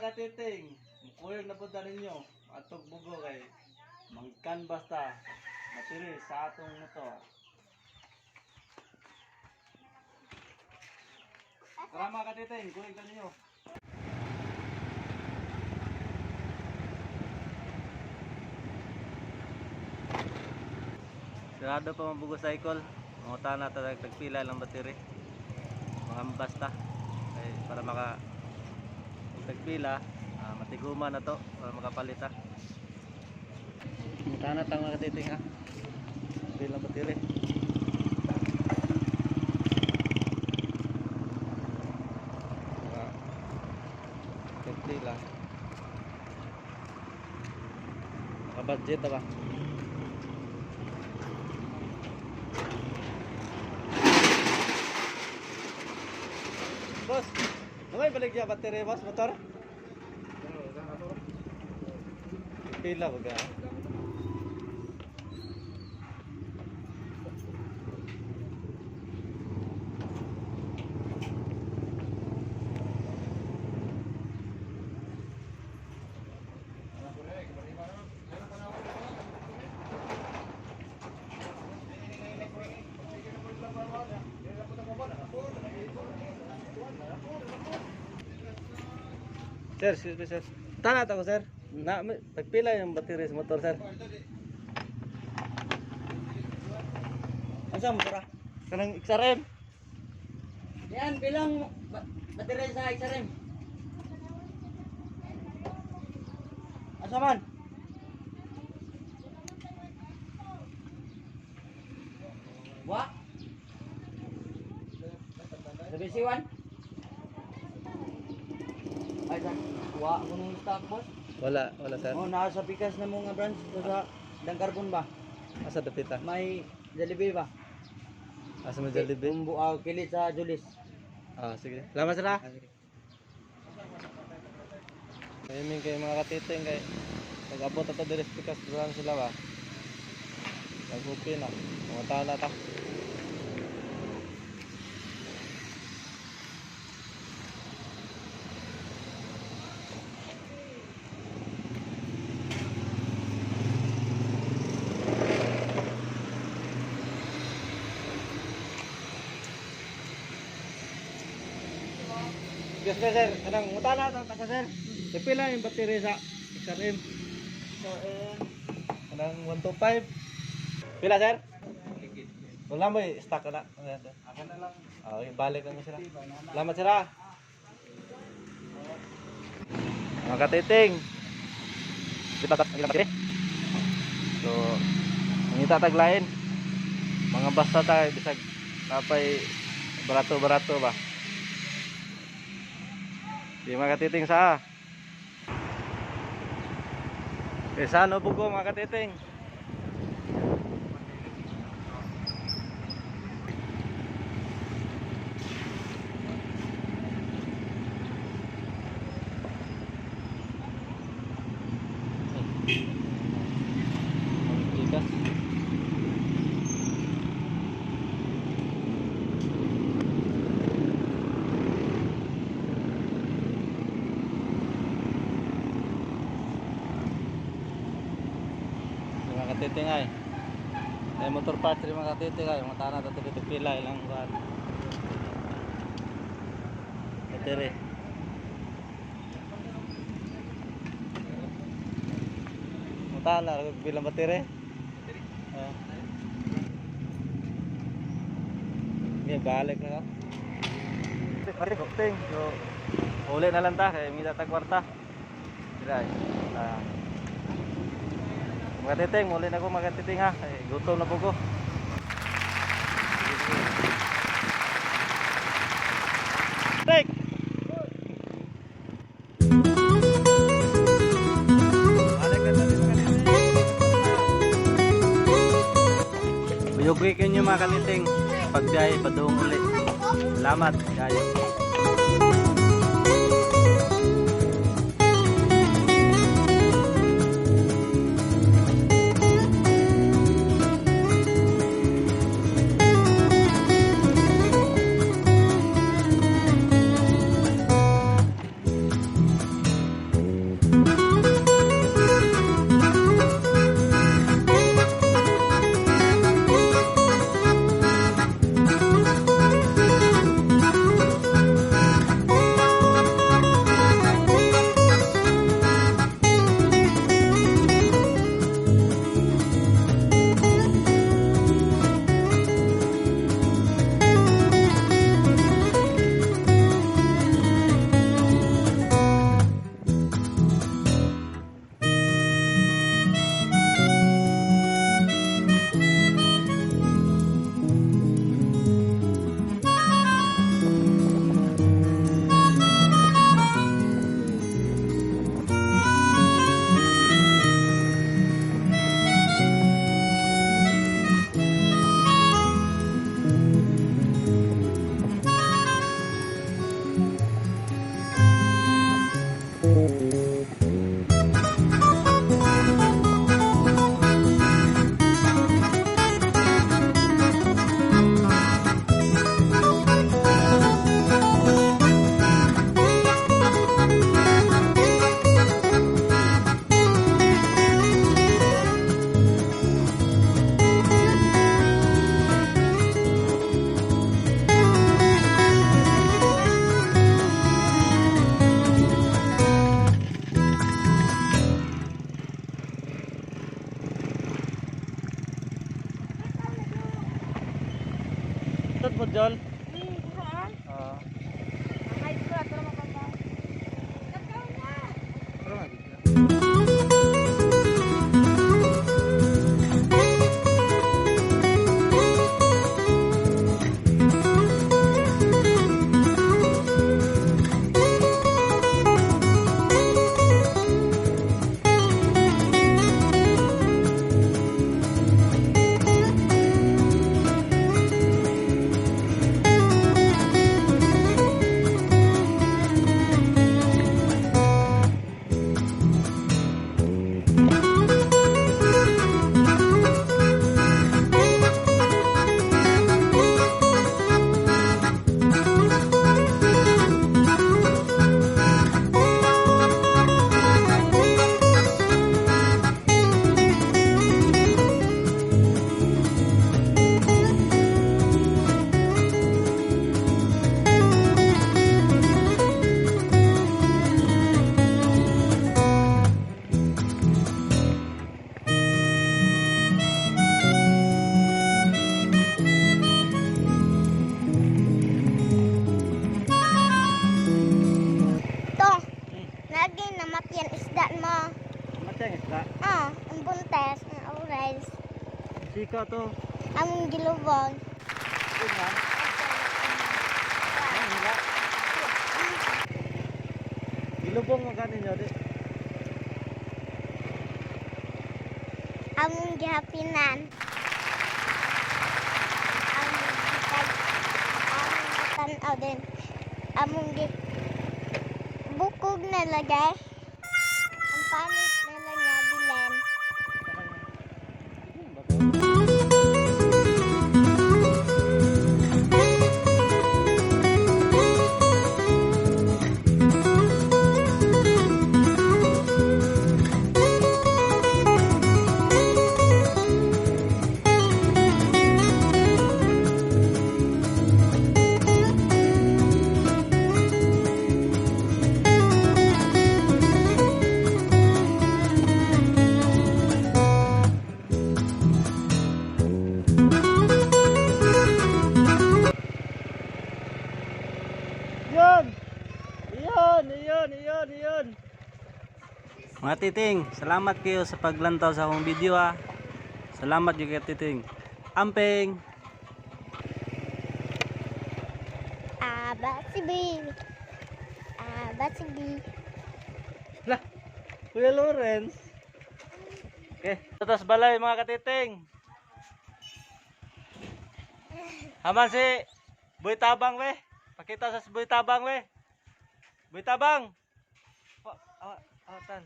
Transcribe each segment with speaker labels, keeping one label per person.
Speaker 1: Katiting, mukuyog na po ta ninyo. Atog bugo kay mangkan basta matiri sa atong motor. Tara, mga katiting, kuyog na ninyo. Sarado pa mabugo cycle. Mga na talaga tagpila lang battery. Mga basta. Ay, para maka tagpila, matiguma na to para makapalit ha. Mutana ta, mga katiting, ha. Pila battery. Mga tagpila. Naka-budget na ba? Boss, namay balik ya battery, boss, motor? Pila ba ga? Sir, excuse me, sir. Tana ko, sir. Na tagpila yung battery sa motor, sir?
Speaker 2: Ano motor ah?
Speaker 1: Kanang XRM.
Speaker 2: Yan, bilang baterya sa XRM. Asa man? Wa? Sa BC1? Ay, sa wa ko nung stock, boss.
Speaker 1: Wala, wala, sir.
Speaker 2: Oh, naa sa Pikas na mga branch ko sa Dangkarbon ba?
Speaker 1: Asa dapita?
Speaker 2: May Jollibee ba?
Speaker 1: Asa mo Jollibee?
Speaker 2: Umbu kilit sa Julis.
Speaker 1: Ah, sige. Salamat, sir. Ah.
Speaker 2: Ah, sige.
Speaker 1: Ayun kay mga katiting kay pag-abot ato diri sa Pikas branch sila ba. Nag-open na. Pumunta na ta. Yes, sir, sir. Kanang muta na ta ta, sir. Pila yung battery sa XRM?
Speaker 2: So, eh,
Speaker 1: Kanang 125. Pila, sir? Wala mo eh, stock na.
Speaker 2: Ako na lang.
Speaker 1: Okay, balik lang sila. Salamat, sir ah. Mga katiting. Di ba ang battery? So, ang taglain. Mga basta tayo bisag napay barato-barato ba. Di, mga katiting, sa. Eh, saan bugo, mga katiting? Pikas. Mga katiting ay. Ay motor parts rin, mga katiting ay. Mga tana tato pila ilang kuan. Battery. Mutana bilang battery. Ah. Ngayon, balik na ka. Ting, so, uli na lang ta, kaya may tag kwarta. Sila, eh. Ah. Mga titing, muli na ko, mga titing, ha. Ay, gutom na po ko. Break! Balik na tayo, mga katiting. Buyugwi ninyo, mga katiting. Pagbiyahe, padung uli. Salamat, kayo. Hantod mo, Jol.
Speaker 3: Kuraan.
Speaker 1: Oo.
Speaker 3: Ay, ko ato mapapa. Kakaw na.
Speaker 1: Pero nga.
Speaker 3: To. Lagi namatyan isda mo.
Speaker 1: Matyan isda.
Speaker 3: Ah, ang buntes, ang orange,
Speaker 1: Sika to.
Speaker 3: ang gilubog.
Speaker 1: Gilubong mo ganin nyo, di.
Speaker 3: Among gihapinan. Among gitag among gitan-aw din. Among gi bukog na lagay. Ang panit na lang nga bilen.
Speaker 1: Yun! Yun! Yun! Yun! Yun! Mga titing, salamat kayo sa paglantaw sa akong video ha. Salamat yung kay titing. Amping!
Speaker 3: Aba si B. Aba si B.
Speaker 1: Lah, Kuya Lawrence. Okay. Tatas balay mga katiting. Haman si Boy Tabang we. Pakita sa si Boy Tabang we. Boy Tabang. Pa, ah, ah, tan.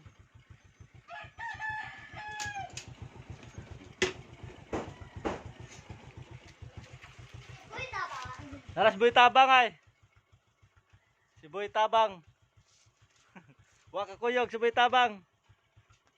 Speaker 1: Naras Boy Tabang ay. Si Boy Tabang. Wa ka kuyog si Boy Tabang.